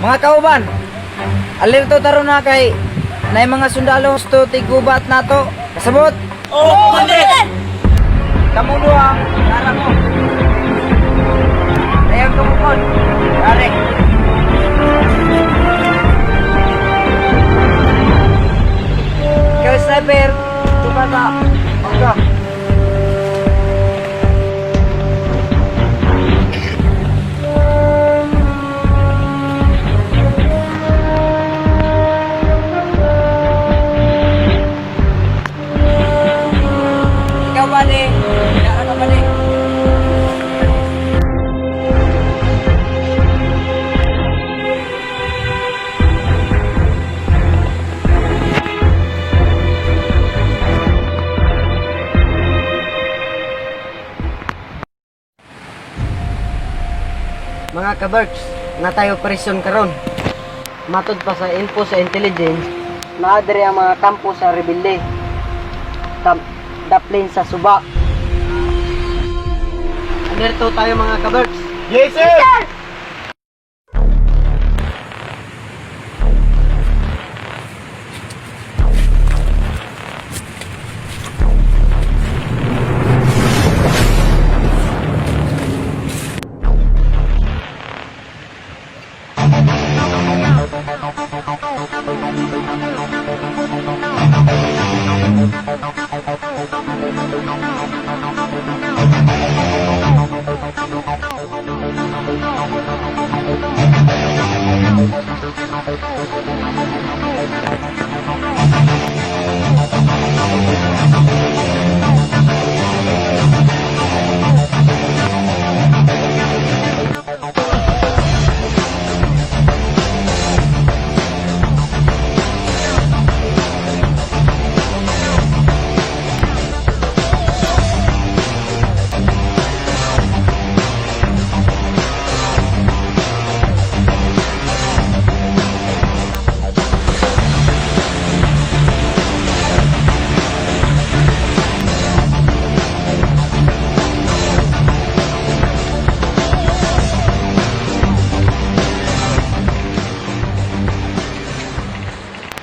Mga kauban, alerto taron na kay nay mga sundalo gusto tigubat nato. Kasabot? Oo, Commander! Kamu duha, ara mo. Ayaw tumukod. Pare. Ikaw, sniper, tuka ka. Mangga. Ikaw, bale. Ara ka, bale. Mga kaberks, na tayo operasyon karon. Matod pa sa info sa intelligence, naa diri ang mga kampo sa rebelde. Daplin sa suba. Alerto tayo, mga kaberks. Yes, sir!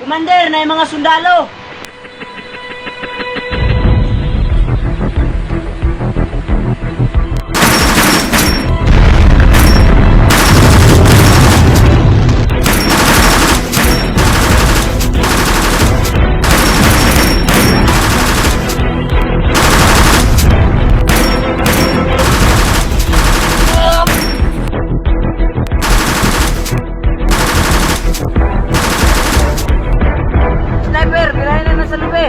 Commander, na mga sundalo. Sniper, bilahin na sa lubi.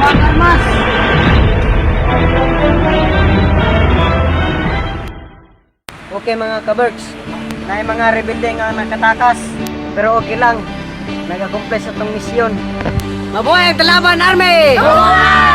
Armas! Okay, mga kaberks, na mga rebelde nga nakatakas. Pero okay lang, nag-accomplish atong misyon. Mabuhay ang Talaban Army! Mabuhay!